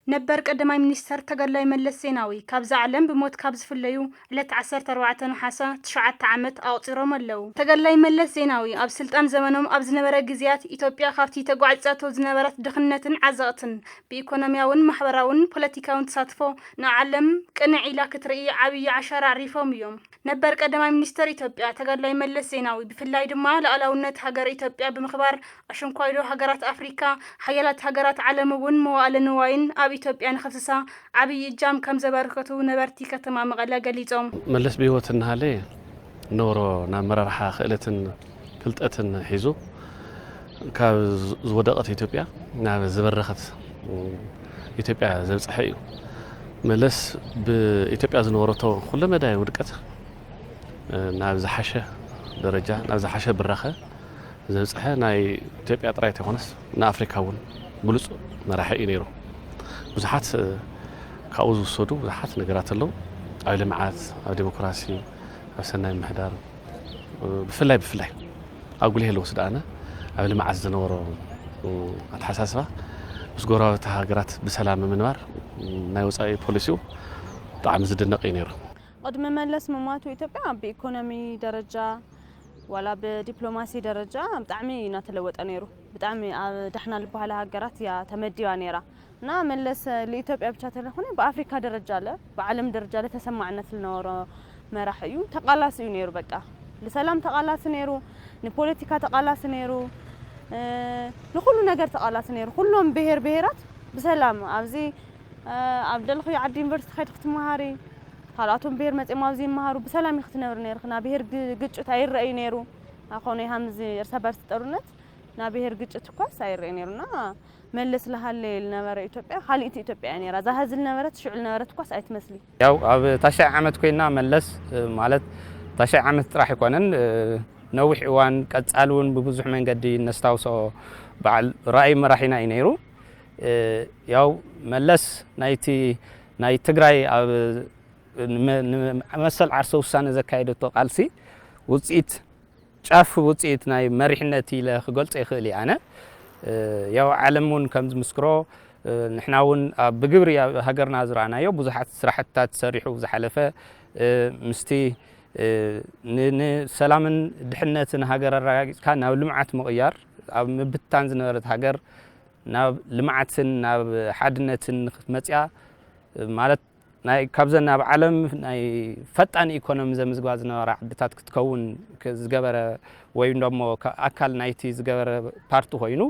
ነበር ቀዳማይ ሚኒስተር ተጋዳላይ መለስ ዜናዊ ካብዛ ዓለም ብሞት ካብ ዝፍለዩ ዕለት ዓሰርተ ኣርባዕተ ነሓሰ ትሽዓተ ዓመት ኣቑጺሮም ኣለዉ። ተጋዳላይ መለስ ዜናዊ ኣብ ስልጣን ዘመኖም ኣብ ዝነበረ ግዜያት ኢትዮጵያ ካብቲ ተጓዒጻቶ ዝነበረት ድኽነትን ዓዘቕትን ብኢኮኖሚያውን ማሕበራውን ፖለቲካውን ተሳትፎ ንዓለም ቅንዕ ኢላ ክትርኢ ዓብዪ ዓሻራ ኣዕሪፎም እዮም። ነበር ቀዳማይ ሚኒስተር ኢትዮጵያ ተጋዳላይ መለስ ዜናዊ ብፍላይ ድማ ሉዓላውነት ሃገር ኢትዮጵያ ብምኽባር ኣሽንኳይዶ ሃገራት ኣፍሪካ ሓያላት ሃገራት ዓለም እውን መዋእለ ንዋይን ኣብ ኢትዮጵያ ንኸፍስሳ ዓብዪ እጃም ከም ዘበርከቱ ነበርቲ ከተማ መቐለ ገሊጾም። መለስ ብህይወት እናሃለ ነበሮ ናብ መራርሓ ክእለትን ፍልጠትን ሒዙ ካብ ዝወደቐት ኢትዮጵያ ናብ ዝበረኸት ኢትዮጵያ ዘብፀሐ እዩ። መለስ ብኢትዮጵያ ዝነበረቶ ኩለመዳይ ውድቀት ናብ ዝሓሸ ደረጃ ናብ ዝሓሸ ብራኸ ዘብፀሐ ናይ ኢትዮጵያ ጥራይ ተይኮነስ ንኣፍሪካ እውን ብሉፅ መራሒ እዩ ነይሩ። ብዙሓት ካብኡ ዝውሰዱ ብዙሓት ነገራት ኣለዉ። ኣብ ልምዓት፣ ኣብ ዴሞክራሲ፣ ኣብ ሰናይ ምሕዳር ብፍላይ ብፍላይ ኣጉሊህ ልወስድ ኣነ ኣብ ልምዓት ዝነበሮ ኣተሓሳስባ ምስ ጎረባብቲ ሃገራት ብሰላም ምንባር ናይ ወፃኢ ፖሊሲኡ ብጣዕሚ ዝድነቕ እዩ ነይሩ። ቅድሚ መለስ ምሟቱ ኢትዮጵያ ብኢኮኖሚ ደረጃ ዋላ ብዲፕሎማሲ ደረጃ ብጣዕሚ እናተለወጠ ነይሩ። ብጣዕሚ ኣብ ዳሕና ዝበሃላ ሃገራት እያ ተመዲባ ነይራ። እና መለስ ልኢትዮጵያ ብቻ ተለይኮነ ብኣፍሪካ ደረጃ ለ ብዓለም ደረጃ ለ ተሰማዕነት ዝነበሮ መራሒ እዩ። ተቃላሲ እዩ ነይሩ። በቃ ልሰላም ተቃላሲ ነይሩ፣ ንፖለቲካ ተቃላሲ ነይሩ፣ ንኩሉ ነገር ተቃላሲ ነይሩ። ኩሎም ብሄር ብሄራት ብሰላም ኣብዚ ኣብ ደልኽዮ ዓዲ ዩኒቨርሲቲ ከይዲ ክትመሃሪ ካልኣቶም ብሄር መፅኦም ኣብዚ ይመሃሩ ብሰላም እዩ ክትነብር ነይርክ። ና ብሄር ግጭት ኣይረእዩ ነይሩ። ኣኾነ ሃምዚ እርሰ በርስ ጠሩነት ና ብሄር ግጭት እኳስ ኣይረእዩ ነይሩና። መለስ ለሃለ ልነበረ ኢትዮጵያ ካልእቲ ኢትዮጵያ እያ ነይራ። እዛ ሀዚ ልነበረት ሽዑ ልነበረት እኳስ ኣይትመስሊ። ያው ኣብ ታሻይ ዓመት ኮይና መለስ ማለት ታሻይ ዓመት ጥራሕ ይኮነን ነዊሕ እዋን ቀጻሊ እውን ብብዙሕ መንገዲ ነስታውሶ በዓል ራእይ መራሒና እዩ ነይሩ። ያው መለስ ናይቲ ናይ ትግራይ ኣብ ንመሰል ዓርሰ ውሳነ ዘካየደቶ ቃልሲ ውፅኢት ጫፍ ውፅኢት ናይ መሪሕነት ኢለ ክገልፆ ይኽእል እየ ኣነ። ያው ዓለም እውን ከም ዝምስክሮ ንሕና እውን ኣብ ብግብሪ ኣብ ሃገርና ዝረኣናዮ ብዙሓት ስራሕትታት ሰሪሑ ዝሓለፈ ምስቲ ንሰላምን ድሕነትን ሃገር ኣረጋጊፅካ ናብ ልምዓት ምቕያር ኣብ ምብታን ዝነበረት ሃገር ናብ ልምዓትን ናብ ሓድነትን ንክትመፅያ ማለት ናይ ካብዘን ኣብ ዓለም ናይ ፈጣን ኢኮኖሚ ዘምዝግባ ዝነበራ ዓድታት ክትከውን ዝገበረ ወይም ደሞ ኣካል ናይቲ ዝገበረ ፓርቲ ኮይኑ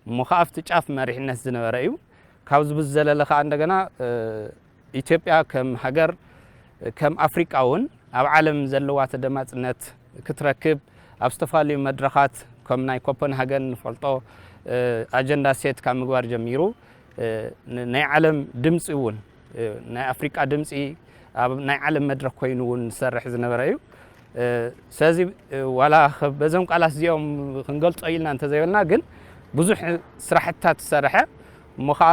እሞ ከዓ ኣብቲ ጫፍ መሪሕነት ዝነበረ እዩ። ካብዚ ብዝዘለለ ከዓ እንደገና ኢትዮጵያ ከም ሃገር ከም ኣፍሪቃ እውን ኣብ ዓለም ዘለዋ ተደማፅነት ክትረክብ ኣብ ዝተፈላለዩ መድረኻት ከም ናይ ኮፐንሃገን ንፈልጦ ኣጀንዳ ሴት ካብ ምግባር ጀሚሩ ናይ ዓለም ድምፂ እውን ናይ ኣፍሪቃ ድምፂ ኣብ ናይ ዓለም መድረክ ኮይኑ እውን ዝሰርሕ ዝነበረ እዩ። ስለዚ ዋላ በዞም ቃላት እዚኦም ክንገልፆ ኢልና እንተዘይበልና ግን ብዙሕ ስራሕትታት ዝሰርሐ እሞ ከዓ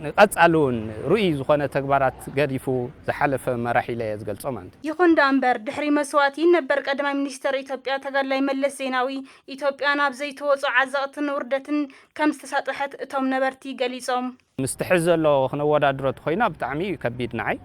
ንቐፃሊ እውን ርኡይ ዝኾነ ተግባራት ገዲፉ ዝሓለፈ መራሒ ኢለ እየ ዝገልፆ ማለት እዩ። ይኹን ደኣ እምበር ድሕሪ መስዋእቲ ነበር ቀዳማይ ሚኒስተር ኢትዮጵያ ተጋዳላይ መለስ ዜናዊ ኢትዮጵያ ናብ ዘይትወፆ ዓዘቕትን ውርደትን ከም ዝተሳጠሐት እቶም ነበርቲ ገሊፆም። ምስቲ ሕዚ ዘሎ ክነወዳድሮ ተኾይና ብጣዕሚ እዩ ከቢድ ንዓይ።